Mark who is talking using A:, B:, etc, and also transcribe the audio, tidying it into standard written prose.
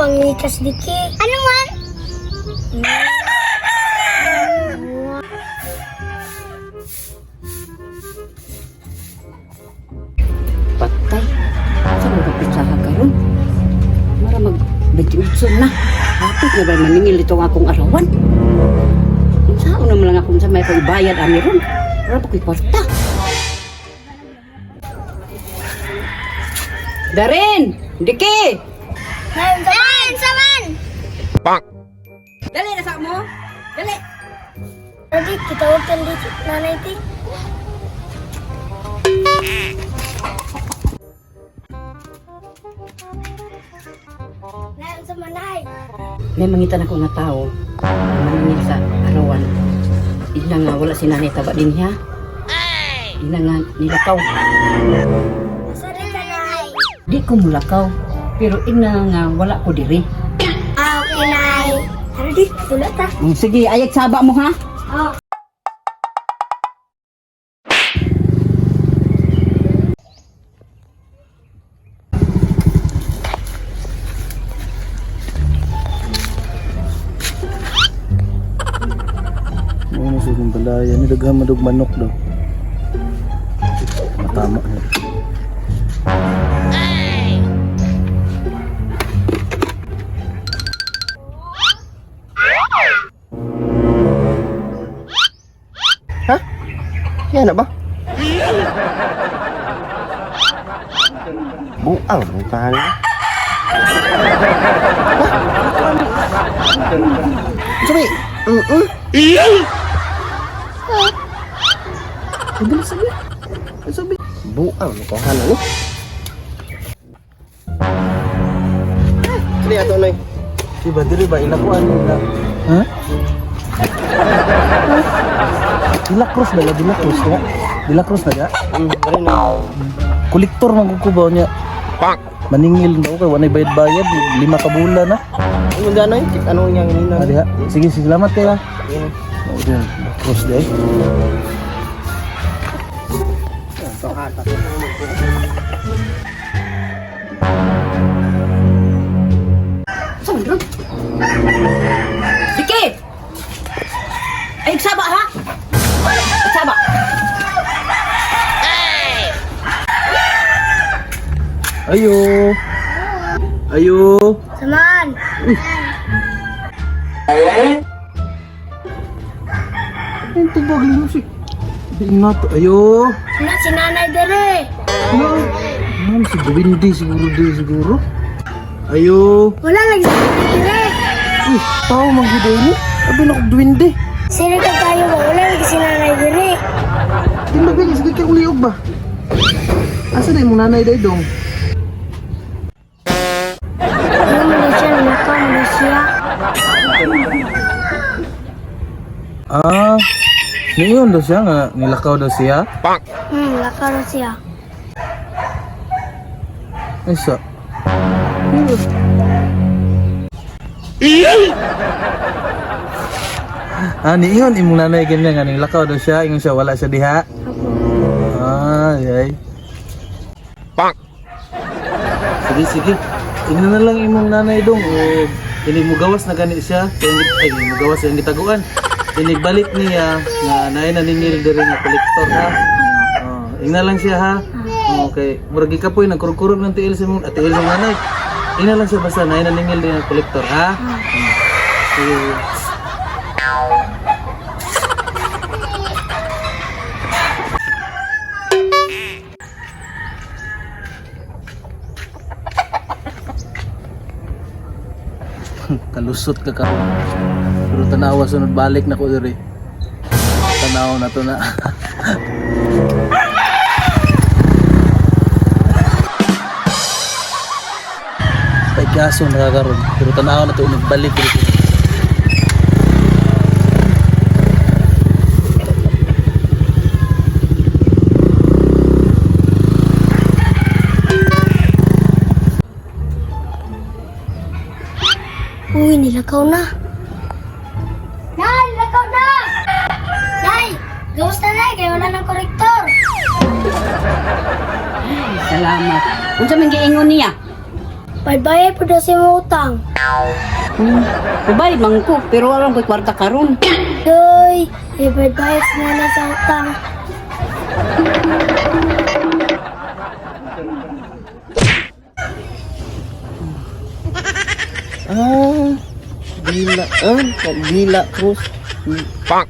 A: pangikas diki. Ano man?
B: Patay. Sa mga pitsaha karon? Mara mag 28 na. Hapit na ba maningil ito ang akong arawan? Unsaon naman lang ako sa may pagbayad ani ron? Wala pa ko'y kwarta. Darin! Diki!
A: Saman! Saman!
B: Dali na sa mo! Dali!
A: Dali, kitawag kan dito, nanay ti. Nay, sa manay.
B: May mangitan ako nga tao. Maningil sa arawan. Ina nga wala si nanay taba din niya. Ina nga nilakaw.
A: Asa rin ka, nay?
B: Di ko mulakaw. Pero ina nga wala ko diri.
A: Ah, okay, nay. Tara di, tula ta.
B: Sige, ayag saba mo ha.
A: Oh.
C: Ano sa kong balaya ni daghan madug manok daw. Matama na.
D: Ha? Yan na ba? Buang ang tahan. Sabi, mm.
C: Sabi sabi. Sabi.
D: Buang ang tahan ano? Sige ato noy.
C: Di ba diri ba ilakuan nila? Ha? Dila Cruz ba? Dila Cruz na? Dila Cruz na ga?
D: Dali na.
C: Kolektor man ko ba niya? Maningil na ko kay walay bayad-bayad, 5 ka bulan na.
D: Ano dyan noy? Ano niyang nina?
C: Ah, diha. Sige, sige, salamat kayo.
D: Yan.
C: Oh, diyan. Cruz di ay.
B: Saan ron? Diki! Ayag saba ha? Ayag saba.
C: Ayo. Ayo.
A: Saman!
C: Ang tubag limo si. Di na to. Ayo.
A: Na si nanay dere.
C: Ano? Ano si Gwindy siguro di siguro. Ayo.
A: Wala lagi si nanay dere.
C: Uy, tao man gud ni. Abi na kog duwende.
A: Sino ka tayo ba? Wala lagi si nanay dere.
C: Tindog ba sige kay liog ba? Asa na imong nanay day dong?
A: Ano Malaysia, nalakaw, Malaysia.
C: Ah, niyon daw siya nga nilakaw daw siya.
A: Lakaw na siya.
C: Ay sa. Ah, niingon imong nanay ganyan nga nilakaw daw siya, ingon siya wala siya diha.
A: Apo.
C: Ah, ay. Sige, sige. Tingnan na lang imong nanay dong o inig mo gawas na gani siya. Kaya ay mo gawas ang gitaguan. Inig balik niya nga naay naningil diri nga kolektor ha. Oh, ingna lang siya ha. Okay, murag gikapoy nagkurog-kurog ng tiil sa imong at tiil sa imong nanay. Ingna lang siya basta naay naningil diri nga kolektor ha. Oh. Sige. Sige. Kalusot ka karon. Pero tanawa sunod balik na ko diri. Tanaw na to na. Pagkaso nakakaroon. Pero tanaw na to nagbalik diri.
A: Uy, nilakaw na. Nay, nilakaw na! Nay, gawas na nay, kaya wala ng korektor.
B: Salamat. Unsa man giingon niya?
A: Bayad po daw sa imong utang.
B: Bayad man ko, pero wala ko'y kwarta karon.
A: Doy, bayad si nanay sa utang.
D: Ah, Dila, ah, Dila Cruz. Pak.